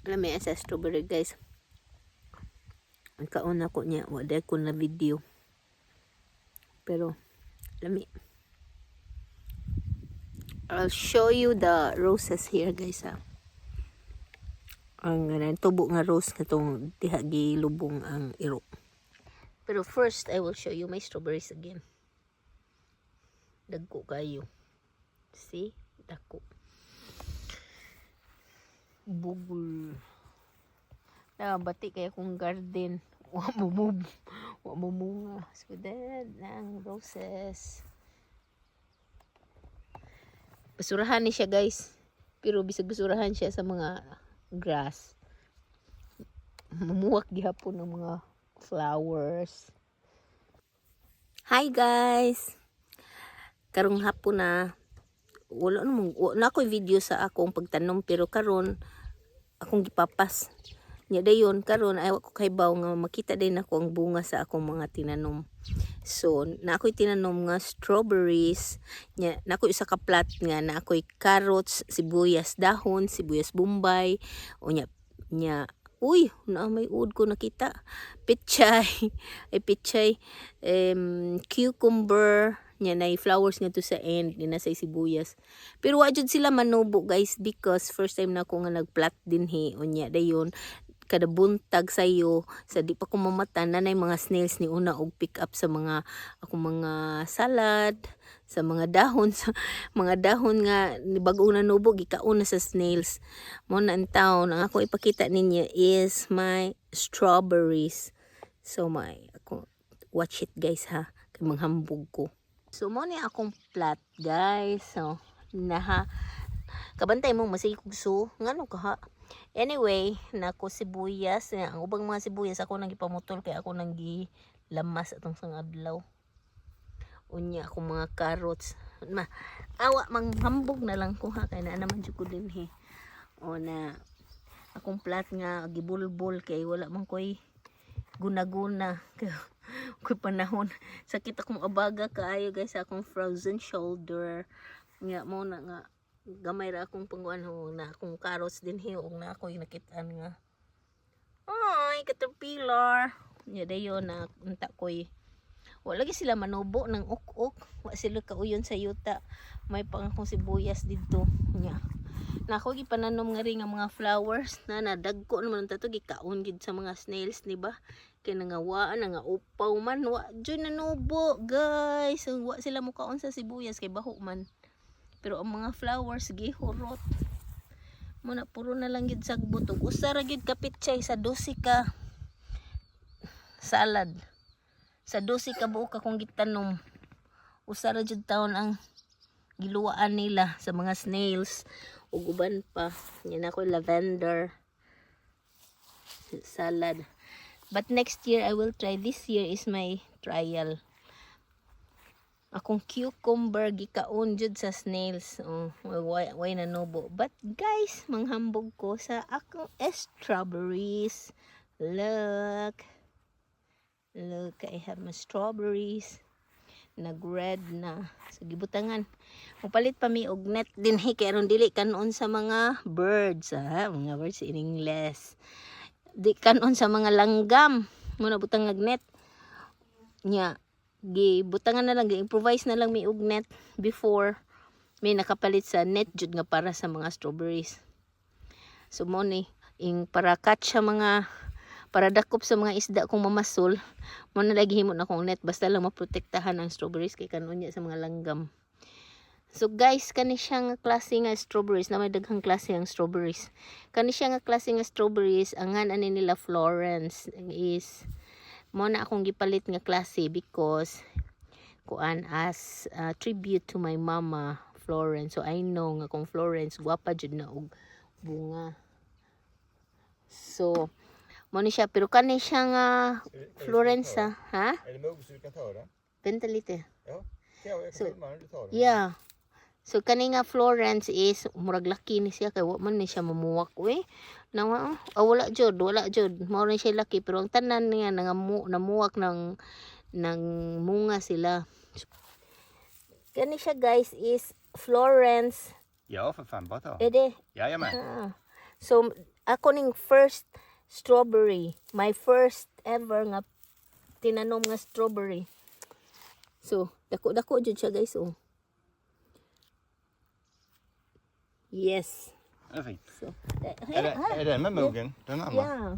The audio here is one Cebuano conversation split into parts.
Lami sa strawberry, guys. Ang kaon ako niya, wala ko na video. Pero lami. I'll show you the roses here, guys, ha. Ang ano, tubo nga rose nga tong diha gilubong ang iro. Pero first, I will show you my strawberries again. Dagko kayo. See? Dako. Bugol. Nabati kay akong garden. Wa mo move. Wa mo munga. So then, ang roses. Basurahan ni siya, guys. Pero bisag basurahan siya sa mga grass, mamuwak gihapon ng mga flowers. Hi, guys! Karong hapon na, wala namang wala ako'y video sa akong pagtanom, pero karon akong gipapas. Nya dayon karon ay wa ko kahibaw nga makita din ako ang bunga sa akong mga tinanom. So, na ako'y tinanom nga strawberries, nya na ako'y usa ka plat nga na ako'y carrots, sibuyas dahon, sibuyas bombay, o nya nya uy, na may uod ko nakita. Pichay, ay pichay, cucumber, nya nay flowers nga to sa end, ni nasa sibuyas. Pero wa jud sila manubo, guys, because first time na ako nga nagplat dinhi. Unya dayon kada buntag sayo sa di pa ko mamata na nay mga snails ni una og pick up sa mga akong mga salad, sa mga dahon, sa mga dahon nga ni bag-o na nubo, gikaon na sa snails. Mo na ang taon ang ako ipakita ninyo is my strawberries. So my ako, watch it, guys, ha, kay manghambog ko. So mo ni akong plat, guys. So naha kabantay mo masigog so ngano ka ha. Anyway, nako sibuyas, ang ubang mga sibuyas ako nang gipamutol kay ako nang gilamas atong sang adlaw. Unya akong mga carrots. Ma, awa manghambog na lang ko ha, kay naa naman jud ko dinhi. O na akong plat nga gibulbol kay wala man koy guna-guna kay koy panahon. Sakit akong abaga kaayo, guys, sa akong frozen shoulder. Nga mo na nga gamay ra akong pangkuan ho na akong carrots dinhi ug na ako'y nakitaan nga ay caterpillar. Nya dayon na unta koy wala lagi sila manubo ng uk-uk, wa sila kauyon sa yuta. May pang akong sibuyas didto. Nya na ako gipananom nga rin nga mga flowers na nadagko naman ang tato, gikaon gid sa mga snails ni ba, kay nangawaan nga upaw man, wa jud nanubo, guys. So, wa sila mukaon sa sibuyas kay baho man, pero ang mga flowers gihurot mo na, puro na lang gid sagbot ug usa ra gid ka pichay sa 12 ka salad. Sa 12 ka buok akong gitanom, usa ra jud taon ang giluwaan nila sa mga snails ug uban pa. Yan ako lavender salad, but next year I will try. This year is my trial. Akong cucumber gikaon jud sa snails. Oh, why nanubo. But guys, manghambog ko sa akong strawberries. Look, look, I have my strawberries, nag-red na. So gibutangan, mupalit pa mi og net dinhi kay aron dili kanon sa mga birds, ha, mga birds in English, di kanon sa mga langgam. Mo na butang og net. Nya gibutangan na lang, gi-improvise na lang mi og net before may nakapalit sa net jud nga para sa mga strawberries. So mo ni ing para catch sa mga, para dakop sa mga isda kung mamasol mo na lagi himo na kong net, basta lang maprotektahan ang strawberries kay kanon niya sa mga langgam. So guys, kani siya nga klase nga strawberries na may daghang klase ang strawberries. Kani siya nga klase nga strawberries, ang ngan ani nila Florence, is mo na akong gipalit nga klase because kuan, as a tribute to my mama Florence. So I know nga kung Florence, gwapa jud na og bunga. So mo ni siya, pero kani siya nga Florence ha? Är det mugg så du kan ta den? Vänta lite. Ja, jag kan filma när du tar den. Yeah. So kani nga Florence is murag laki ni siya kay wa man ni siya mamuwak we. Nawa oh, wala jud, wala jud. Mao ni siya laki, pero ang tanan niya nangamu namuwak ng munga sila. Kani siya, guys, is Florence. Ja, för fan, bara ta. Ede. Jajamän. Ah. So Ako ning first strawberry. My first ever nga tinanom nga strawberry. So, dako-dako jud siya, guys, oh. Yes. Den är fin. So, Är den med mogen? Den andra? Yeah.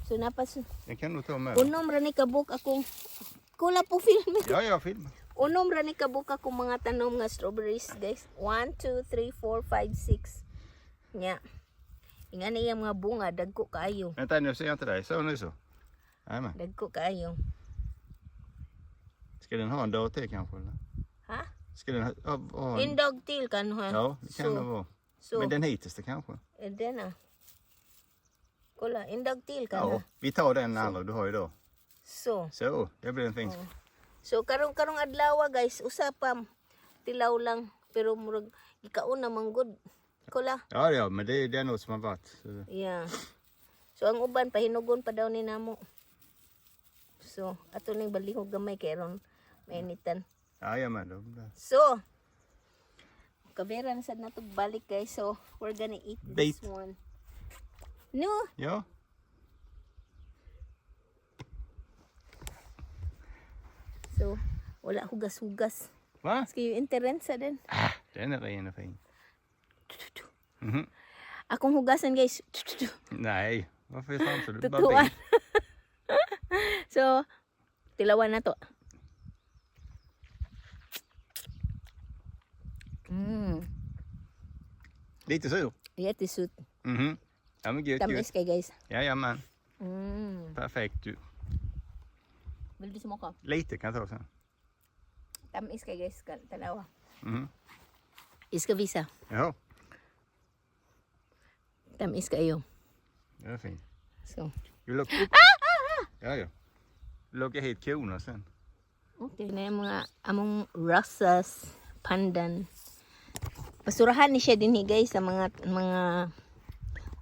So napas Den kan du ta med. unom ra ni kabuk akong kula po film. Ja, jag filmar. Unom ra ni kabuk akong mga tanom nga strawberries, guys. 1 2 3 4 5 6. Nya. Ingani iyang mga bunga, dagko kaayo. Vänta, nu ser jag inte dig. Så nu så. Jajamän. Dagko kaayo. Ska den ha en dag till kanske? Eller? Ha? Ska den ha en? En dag till kan ha. Ja, det kan Så, det vara. so, Men den hitaste kanske? Den ah. Kolla, en dag till kan Ja, ha. vi tar den andra du har idag. So, Så, det blir en fin. So karong karong adlaw, guys, usa pa tilaw lang pero murag gikaon na man gud. Kolla. Ja, ja, men det är något som har varit. Så. Yeah. So ang uban pahinugon pa daw ni namo. So ato ning balihog gamay kay ron mainitan. Jajamän, då blir det. So kabera na sad nato balik, guys. So we're gonna eat this Bait. One. No. Ja. So wala hugas-hugas. Va? Ska ju inte rensa den. Äh, den är ren och fin. Akong hugasan, guys. Nej, varför tramsar du? Bara Tutuan. bit. So, tilawan na to. Lite sur. Jättesut. Ja, men gött ju. Tamis kay, guys. Jajamän, perfekt du. Vill du smaka? Lite kan jag ta sen. Tamis kay, guys. Tanawa. Iska visa. Ja, Tamis kayo. det är fint. So, Du lockar upp. Ja, ja. Locka hit korna sen. Okay. Na yung mga among rosas, pandan. Basurahan ni siya din guys, sa mga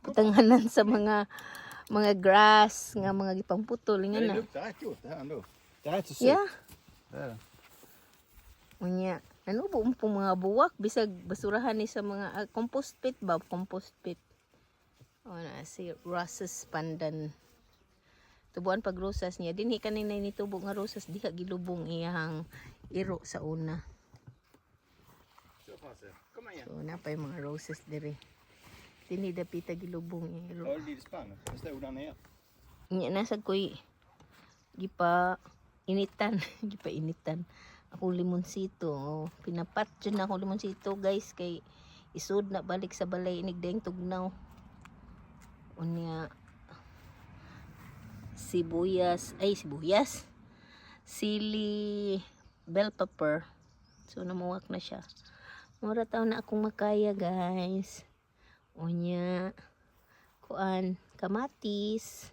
putanghanan sa mga grass nga mga gipangputol nga Det na. luktar rätt gott det här ändå. Det är rätt så surt. Yeah. Det är det. Unya, ano po po mga buwak bisag basurahan ni sa mga compost pit ba, compost pit. O na si rosas pandan. Tubuan pag rosas niya dinhi kanina nitubo nga rosas diha gilubong iyang iro sa una. Så Frasse, kom igen. So napay mga roses dire. Dinhi dapita gilubong iyang iro. Har du lite spann? Den stod där nere. Nya nasa koy gipa initan, gipa initan. Ako limonsito, oh. Pinapat jud na ako limonsito, guys, kay isud na balik sa balay inig daing tugnaw. Unya sibuyas, ay sibuyas. Sili, bell pepper. So namuwak na siya. Mura taw na akong makaya, guys. Unya kuan kamatis.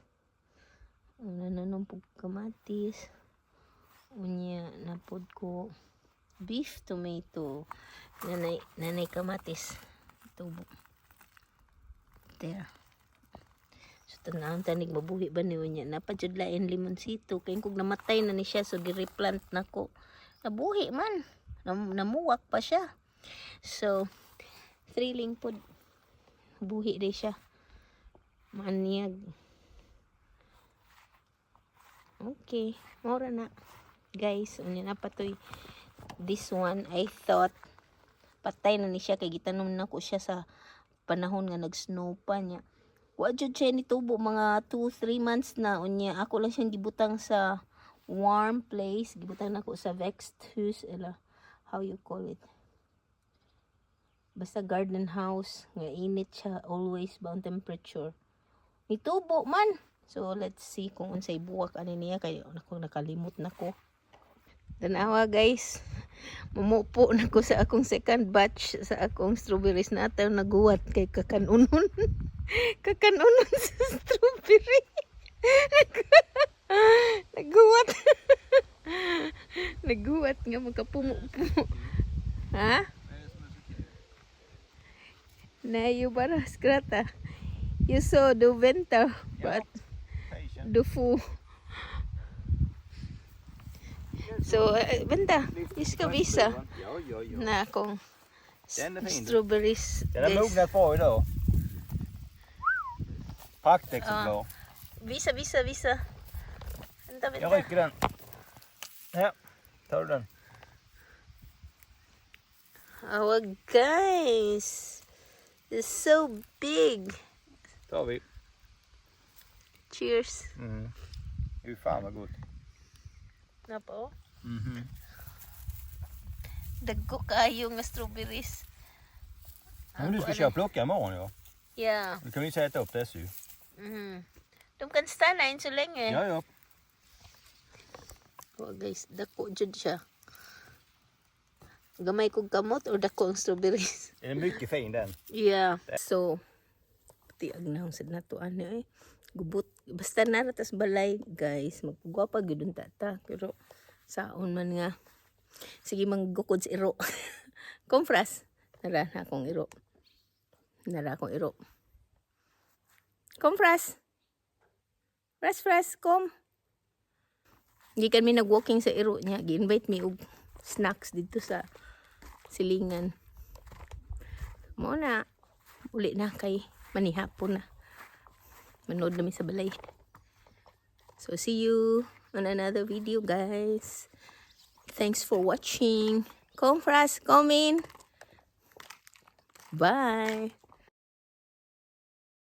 Una na nung pug kamatis. Unya napod ko beef tomato. Nanay nanay kamatis. Tubo. There. So tanawon tanig mabuhi ba ni unya. Napa jud lain limonsito kay kung namatay na ni siya, so gi-replant na ko. Nabuhi man. Namuwak pa siya. So thrilling pod. Buhi di siya. Maanyag. Okay, mora na. Guys, unya na patoy this one. I thought patay na ni siya kay gitanom na ko siya sa panahon nga nag-snow pa niya. Wa jud siya nitubo mga 2 3 months na. Unya ako lang siyang gibutang sa warm place. Gibutang nako sa växthus ela how you call it. Basta garden house nga init siya always ba ang temperature. Nitubo man. So let's see kung unsay buwak ani niya kay nako nakalimot na ko. Tanawa, guys. Mumupo na ko sa akong second batch sa akong strawberries na ataw naguwat kay kakanunon. Kakanunon sa strawberry. Naguwat. Naguwat nga magkapumo-pumo. Ha? Nej, ju bara skratta. You saw du väntar på att Patient. du får. Så vänta, jag ska visa Ja, ja, ja. na akong Den är fin. strawberries. Den har Guys. mognat bra idag. Praktexemplar. Visa, visa, visa. Vänta, vänta. Jag rycker den. Ja, tar du den? Oh, guys. It's so big. Tar vi. Cheers. Fy fan vad gott. Na po. Dagko kaayo nga strawberries. Men du ska köra och plocka imorgon, ja. Yeah. Då kan vi inte äta upp dessa ju. De kan stanna än så länge. Ja, ja. Oh, guys, dako jud siya. Gamay kog kamot or dako ang strawberries. Är det mycket fin den? Yeah. So, tiag na sad nato ano eh. Gubot. Basta na tas balay, guys. Magpugwapa gyud unta ta. Pero saon man nga. Sige, manggukod sa iro. Kom, Fras. Nara na akong iro. Nara akong iro. Kom, Fras. Fras, Fras, kom. Gikan mi nag-walking sa iro niya. Gi-invite mi og snacks dito sa silingan. Mo na. Uli na kay manihapon na. Manood na mi sa balay. So see you on another video, guys. Thanks for watching. Kom, Fras, come in. Bye.